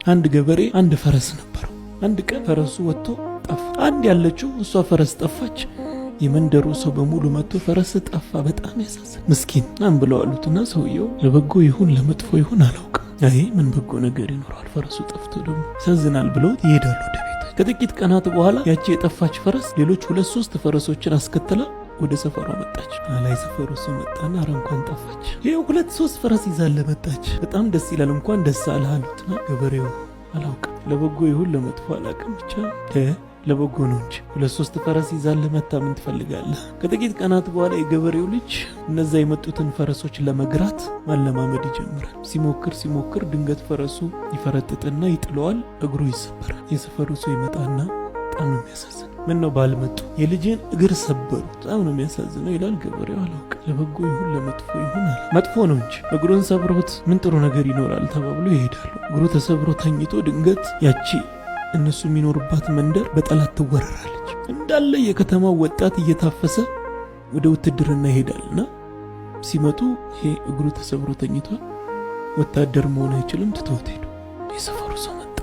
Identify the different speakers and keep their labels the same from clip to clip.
Speaker 1: አንድ ገበሬ አንድ ፈረስ ነበረው። አንድ ቀን ፈረሱ ወጥቶ ጠፋ። አንድ ያለችው እሷ ፈረስ ጠፋች። የመንደሩ ሰው በሙሉ መጥቶ ፈረስ ጠፋ፣ በጣም ያሳዝን ምስኪን ናም ብለው አሉትና ሰውየው ለበጎ ይሁን ለመጥፎ ይሁን አላውቅም፣ አይ ምን በጎ ነገር ይኖረዋል ፈረሱ ጠፍቶ ደግሞ ያሳዝናል ብለውት ይሄዳሉ ወደ ቤት። ከጥቂት ቀናት በኋላ ያቺ የጠፋች ፈረስ ሌሎች ሁለት ሶስት ፈረሶችን አስከትላ ወደ ሰፈሯ መጣች። ላይ ሰፈሩ ሰው መጣና ኧረ እንኳን ጠፋች፣ ይኸው ሁለት ሶስት ፈረስ ይዛለ መጣች፣ በጣም ደስ ይላል፣ እንኳን ደስ አለህ አሉትና ገበሬው አላውቅም ለበጎ ይሁን ለመጥፎ አላውቅም ብቻ ለበጎ ነው እንጂ ሁለት ሶስት ፈረስ ይዛለህ መታ ምን ትፈልጋለህ? ከጥቂት ቀናት በኋላ የገበሬው ልጅ እነዛ የመጡትን ፈረሶች ለመግራት ማለማመድ ይጀምራል። ሲሞክር ሲሞክር ድንገት ፈረሱ ይፈረጥጥና ይጥለዋል፣ እግሩ ይሰበራል። የሰፈሩ ሰው ይመጣና በጣም ነው የሚያሳዝነው፣ ምን ነው ባልመጡ የልጅን እግር ሰበሩ፣ በጣም ነው የሚያሳዝነው ይላል ገበሬው። አላውቅም ለበጎ ይሁን ለመጥፎ ይሁን አለ መጥፎ ነው እንጂ እግሩን ሰብሮት ምን ጥሩ ነገር ይኖራል ተባብሎ ይሄዳሉ። እግሩ ተሰብሮ ተኝቶ ድንገት ያቺ እነሱ የሚኖሩባት መንደር በጠላት ትወረራለች። እንዳለ የከተማው ወጣት እየታፈሰ ወደ ውትድርና ይሄዳልና ሲመጡ ይሄ እግሩ ተሰብሮ ተኝቷል፣ ወታደር መሆን አይችልም፣ ትተውት ሄዱ። የሰፈሩ ሰው መጣ።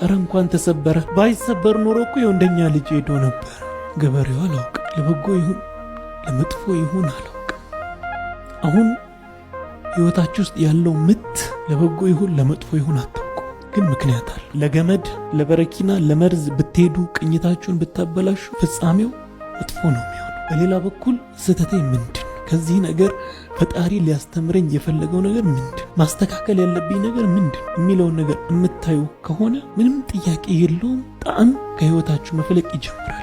Speaker 1: እረ እንኳን ተሰበረ፣ ባይሰበር ኖሮ እኮ የወንደኛ ልጅ ሄዶ ነበር። ገበሬው አላውቅም ለበጎ ይሁን ለመጥፎ ይሁን አላውቅም። አሁን ህይወታችሁ ውስጥ ያለው ምት ለበጎ ይሁን ለመጥፎ ይሁን አታውቁ፣ ግን ምክንያት አለ። ለገመድ ለበረኪና ለመርዝ ብትሄዱ ቅኝታችሁን ብታበላሹ ፍጻሜው መጥፎ ነው የሚሆነው። በሌላ በኩል ስህተቴ ምንድን ነው? ከዚህ ነገር ፈጣሪ ሊያስተምረኝ የፈለገው ነገር ምንድን፣ ማስተካከል ያለብኝ ነገር ምንድን የሚለውን ነገር የምታዩ ከሆነ ምንም ጥያቄ የለውም፣ ጣዕም ከህይወታችሁ መፍለቅ ይጀምራል።